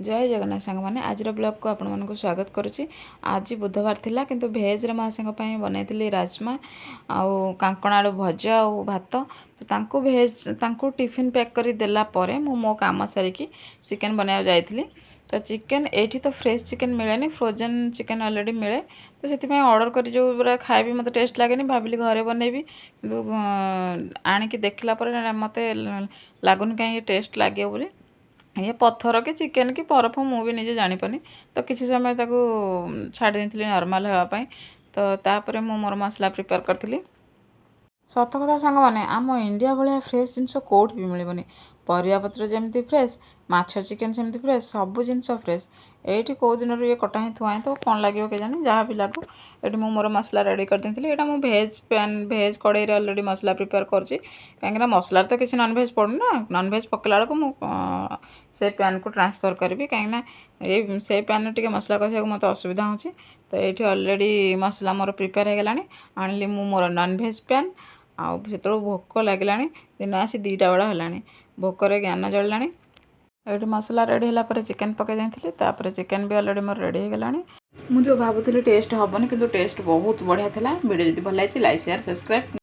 ଜୟ ଜଗନ୍ନାଥ ସାଙ୍ଗମାନେ, ଆଜିର ବ୍ଲଗ୍କୁ ଆପଣମାନଙ୍କୁ ସ୍ୱାଗତ କରୁଛି। ଆଜି ବୁଧବାର ଥିଲା, କିନ୍ତୁ ଭେଜ୍ରେ ମହାଶୟଙ୍କ ପାଇଁ ବନେଇଥିଲି ରାଜମା ଆଉ କାଙ୍କଣ ଆଳୁ ଭଜା ଆଉ ଭାତ। ତ ତାଙ୍କୁ ଭେଜ୍, ତାଙ୍କୁ ଟିଫିନ୍ ପ୍ୟାକ୍ କରି ଦେଲା ପରେ ମୁଁ ମୋ କାମ ସାରିକି ଚିକେନ୍ ବନେଇବାକୁ ଯାଇଥିଲି। ତ ଚିକେନ୍ ଏଇଠି ତ ଫ୍ରେଶ୍ ଚିକେନ୍ ମିଳେନି, ଫ୍ରୋଜେନ୍ ଚିକେନ୍ ଅଲରେଡ଼ି ମିଳେ। ତ ସେଥିପାଇଁ ଅର୍ଡ଼ର କରି ଯେଉଁ ପୁରା ଖାଇବି, ମୋତେ ଟେଷ୍ଟ ଲାଗେନି। ଭାବିଲି ଘରେ ବନେଇବି, କିନ୍ତୁ ଆଣିକି ଦେଖିଲା ପରେ ମୋତେ ଲାଗୁନି କାହିଁକି ଟେଷ୍ଟ ଲାଗିବ ବୋଲି। ଇଏ ପଥର କି ଚିକେନ୍ କି ବରଫ, ମୁଁ ବି ନିଜେ ଜାଣିପାରୁନି। ତ କିଛି ସମୟ ତାକୁ ଛାଡ଼ି ଦେଇଥିଲି ନର୍ମାଲ୍ ହେବା ପାଇଁ। ତ ତାପରେ ମୁଁ ମୋର ମସଲା ପ୍ରିପେୟାର କରିଥିଲି। ସତ କଥା ସାଙ୍ଗମାନେ, ଆମ ଇଣ୍ଡିଆ ଭଳିଆ ଫ୍ରେଶ୍ ଜିନିଷ କେଉଁଠି ବି ମିଳିବନି। ପରିବାପତ୍ର ଯେମିତି ଫ୍ରେଶ୍, ମାଛ ଚିକେନ୍ ସେମିତି ଫ୍ରେଶ୍, ସବୁ ଜିନିଷ ଫ୍ରେଶ୍। ଏଇଠି କେଉଁ ଦିନରୁ ଇଏ କଟା ହିଁ ଥୁଆ ହେଇଥିବ, କ'ଣ ଲାଗିବ କେଜାଣି। ଯାହା ବି ଲାଗୁ, ଏଠି ମୁଁ ମୋର ମସଲା ରେଡ଼ି କରିଦେଇଥିଲି। ଏଇଟା ମୁଁ ଭେଜ୍ ପ୍ୟାନ୍, ଭେଜ୍ କଡ଼େଇରେ ଅଲରେଡ଼ି ମସଲା ପ୍ରିପେୟାର କରୁଛି, କାହିଁକିନା ମସଲାରେ ତ କିଛି ନନ୍ଭେଜ୍ ପଡ଼ୁନି ନା। ନନ୍ଭେଜ୍ ପକାଇଲା ବେଳକୁ ମୁଁ ସେ ପ୍ୟାନ୍କୁ ଟ୍ରାନ୍ସଫର୍ କରିବି, କାହିଁକିନା ଏଇ ସେ ପ୍ୟାନ୍ରେ ଟିକେ ମସଲା କଷିବାକୁ ମୋତେ ଅସୁବିଧା ହେଉଛି। ତ ଏଇଠି ଅଲରେଡ଼ି ମସଲା ମୋର ପ୍ରିପେୟାର ହେଇଗଲାଣି। ଆଣିଲି ମୁଁ ମୋର ନନ୍ଭେଜ୍ ପ୍ୟାନ୍। ଆଉ ସେତେବେଳକୁ ଭୋକ ଲାଗିଲାଣି। ଦିନ ଆସି 2ଟା ବେଳ ହେଲାଣି, ଭୋକରେ ଜ୍ଞାନ ଜଳିଲାଣି। ଏଇଠି ମସଲା ରେଡ଼ି ହେଲା ପରେ ଚିକେନ୍ ପକାଇ ଦେଇଥିଲି। ତାପରେ ଚିକେନ୍ ବି ଅଲରେଡ଼ି ମୋର ରେଡ଼ି ହେଇଗଲାଣି। ମୁଁ ଯେଉଁ ଭାବୁଥିଲି ଟେଷ୍ଟ ହେବନି, କିନ୍ତୁ ଟେଷ୍ଟ ବହୁତ ବଢ଼ିଆ ଥିଲା। ଭିଡ଼ିଓ ଯଦି ଭଲ ଲାଗିଛି, ଲାଇକ୍, ସେୟାର, ସବସ୍କ୍ରାଇବ୍।